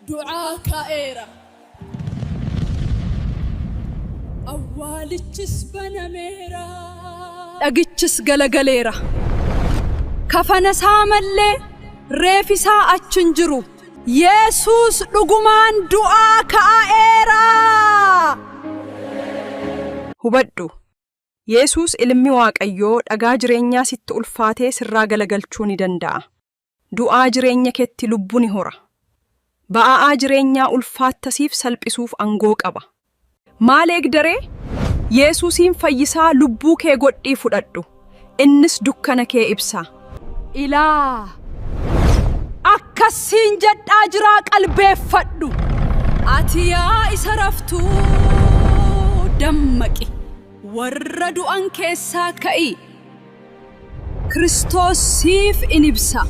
Du'aa ka'eera. Awwaalichis banameera. Dhagichis galagaleera. Kafana isaa mallee reefi isaa achi hin jiru. Yesuus dhugumaan du'aa ka'aeera! Hubadhu, Yesuus Ilmi Waaqayyoo dhagaa jireenyaa sitti ulfaatee sirraa galagalchuu ni danda'a. Du'aa jireenya ketti lubbu ni hora. Ba'a'aa jireenyaa ulfaatta siif salphisuuf angoo qaba. Maal eegdaree? Yesuusiin fayyisaa lubbuu kee godhii fudhadhu. Innis dukkana kee ibsa. Ilaa! Akkas siin jedhaa jiraa qalbeeffadhu. Ati yaa isa raftuu dammaqi. Warra du'an keessaa ka'i. Kiristoos siif in ibsa.